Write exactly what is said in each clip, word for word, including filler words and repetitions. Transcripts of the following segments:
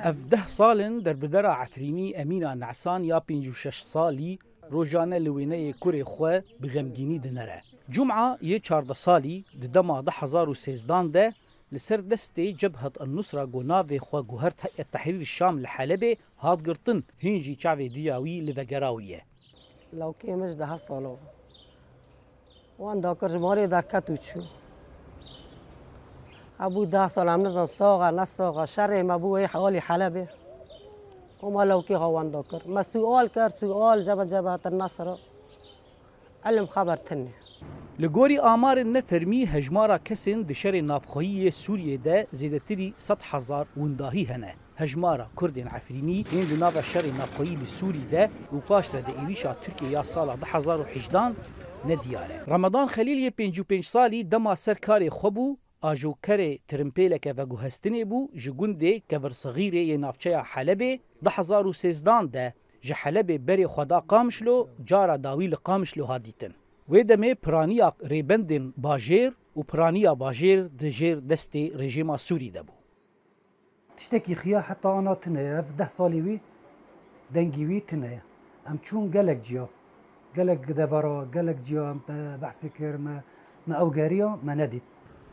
Ev deh sal in derbidera Efrînî Emîna Nesan ya pêncî û şeş salî rojane li wêneyê kurê xwe bi xemgînî dinere. Cuma yê çardeh salî di dema du hezar û sêzdan de li ser destê Cebhet en-Nusra ku navê xwe guhert Heyet Tehrîr Şam li Helebê hat girtin, hîn jî çavê diya wî li vegera wî ye. Lawkê min ji deh sala bû. Wenda kir ji malê derket û çû. Hebû deh sal, em nizan sax e, ne sax e, şerê me bû wê alî Helebê. Û me lawkê xwe wenda kir. Me sual kir, sual, cebe cebe hatin Nesra. Ilim xeber tune. Li gorî amarên nefermî, hejmara kesên di şerê navxweyî yê Sûriyê de zêdetirî sed hezar windahî hene. Hejmara Kurdên Efrînî yên di nava şerê navxweyî li Sûrî de û paştre di êrîşa Tirkiyê ya sala du hezar û hejdan nediyar e. Remedan Xelîl yê pêncî û pênc salî dema ser karê xwe bû, ajokerê tirimpêleke veguhestinê bû, ji gundê Kevirsexîrê yê navçeya Helebê du hezar û sêzdan de ji Helebê berê xwe da Qamişlo, cara dawî li Qamişlo hat dîtin. Wê demê piraniya rêbendên bajêr û piraniya bajêr di jêr destê rejîma Sûrî de bû. Tiştekî xiya heta ana tune ye. Ev deh salî wî dengî wî tune ye. Em çûn gelek ciya, gelek devera, gelek ciya em be-, behsê kir, me, me ew geriya, me nedît.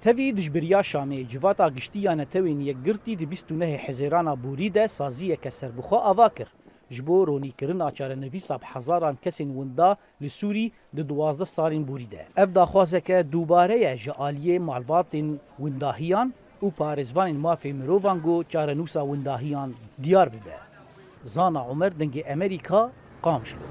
Tevî dijbiriya Şamê, Civata Giştî ya Netewên Yekgirtî di bîst û nehê Hezêrana borî de saziyeke serbixwe ava kir. Ji bo ronîkirina çarenivîsa bi hezaran kesên winda li Sûrî di duwazdeh salên borî de. Ev daxwazeke dubare ye ji aliyê malbatên windahiyan û parêzvanên mafê mirovan ku çarenûsa windahiyan diyar bibe. Zana Umer, Dengê Emerîka, Qamişlo.